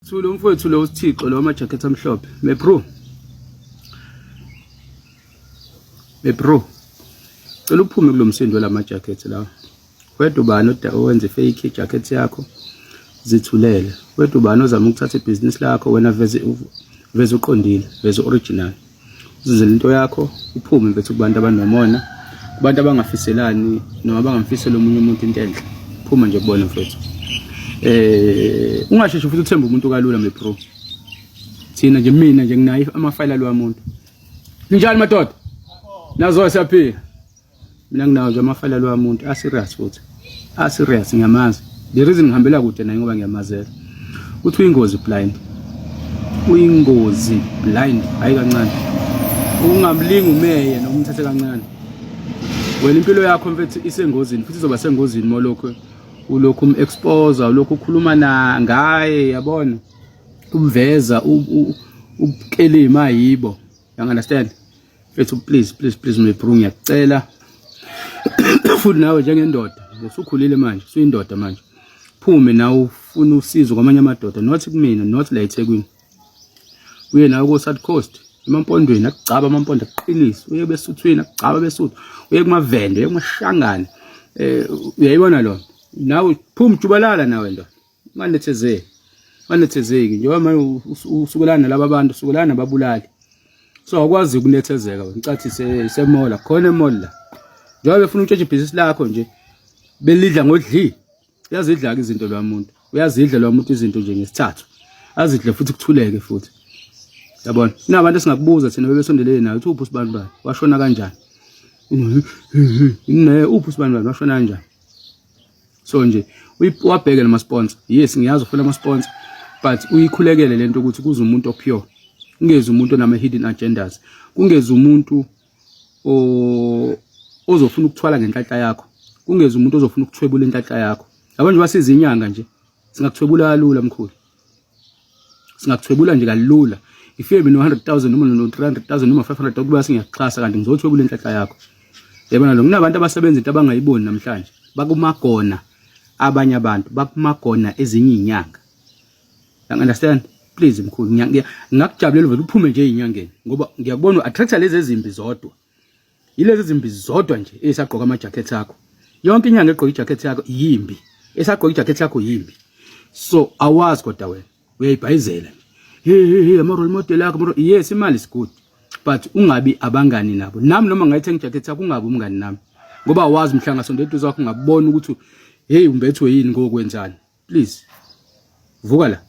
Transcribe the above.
Thula umfowethu lo usithixo lo amajacket amhlophe. Me bro. Me bro. Cela uphume kulomsindo lama jacket lawa. Wedwa ubani owenza fake jacket yakho zithulele. Wedwa ubani ozama ukuthatha ibhizinisi lakho wena veze veze uqondile, veze original. Uzenzele into yakho uphume mfethu kubantu abanomona, kubantu abangafiselani noma abangamfiseli omunye umuntu into enhle. Phuma nje kubona mfethu. Ungasheshi futhi uthembe umuntu kalula me bro. Thina nje mina nje nginayo amafayela alwa muntu. Ninjani madoda? Nazo siyaphila. Mina nginawo nje amafayela alwa muntu a serious futhi. A serious ngiyamazi. The reason ngihambela kude naye ngoba ngiyamazela. Uthi uyingozi blind. Uyingozi blind hayi kancane. Ungamlingi umeye noma umthathe kancane. Wena impilo yakho mfethu isengozini futhi izoba sengozini molokho ulokhu um-expose ulokhu ukhuluma na ngaye yabona umveza ubukelima yibo you understand mfethu please please please my bro ngiyakucela futhi nawe njengendoda usukhulile manje usuyindoda manje phume nawe ufuna usizo kwamanye amadoda not kumina not la eThekwini uye nawe ko South Coast emampondweni akugcaba amampondo akuqinise uye besuthwini akugcaba besuthu uye kumavende uye kumashangane eh uyayibona lona nawe phuma jubalala nawe ndoda unganethezeki unganethezeki njengoba manje usukelana nalaba bantu usukelana nababulali so awukwazi ukunethezeka wena ucathi semola khona emola la njengoba befuna ukutshetsha ibhizinisi lakho nje belidla ngodli uyazidla-ke izinto lwa muntu uyazidla lwa muntu izinto nje ngesithathu azidle futhi kuthuleke futhi yabona kunabantu esingakubuza thina bebesondelene nayo uthi uphi usibani bani washona kanjani ne uphi usibani bani washona kanjani so nje wabheke lama sponsor yes ngiyazi ufuna ama sponsor but uyikhulekele lento ukuthi kuze umuntu opure kungezi umuntu onama hidden agendas kungezi umuntu ozofuna ukuthwala ngenhlanhla yakho kungezi umuntu ozofuna ukuthwebula inhlanhla yakho yabo nje basiza inyanga nje singakuthwebula kalula mkhulu singakuthwebula nje kalula ifike mina 100,000 noma no 300,000 noma 500,000 kuba singiyakuxhasa kanti ngizothwebula inhlanhla yakho yabona lo kunabantu abasebenza into abangayiboni namhlanje bakumagona abanye abantu bakumagona ezinye izinyanga you understand please mkhulu ngingakujabulela uvele uphume nje ezinyangeni ngoba ngiyakubona u-attracta lezi ezimbi zodwa yilezi ezimbi zodwa nje esagqoka ama-jacket akho yonke inyanga egqoka ijacket yakho yimbi esagqoka ijacket yakho yimbi so awazi kodwa wena uyayibhayizela nje hey hey hey ama-role model akho yes imali is good but ungabi abangani nabo nami noma ngayithenga ijacket yakho ungabi umngani nami ngoba awazi mhla ngasonto eduze kwakho ungabona ukuthi hey umbethwe yini ngokwenzani please vuka la.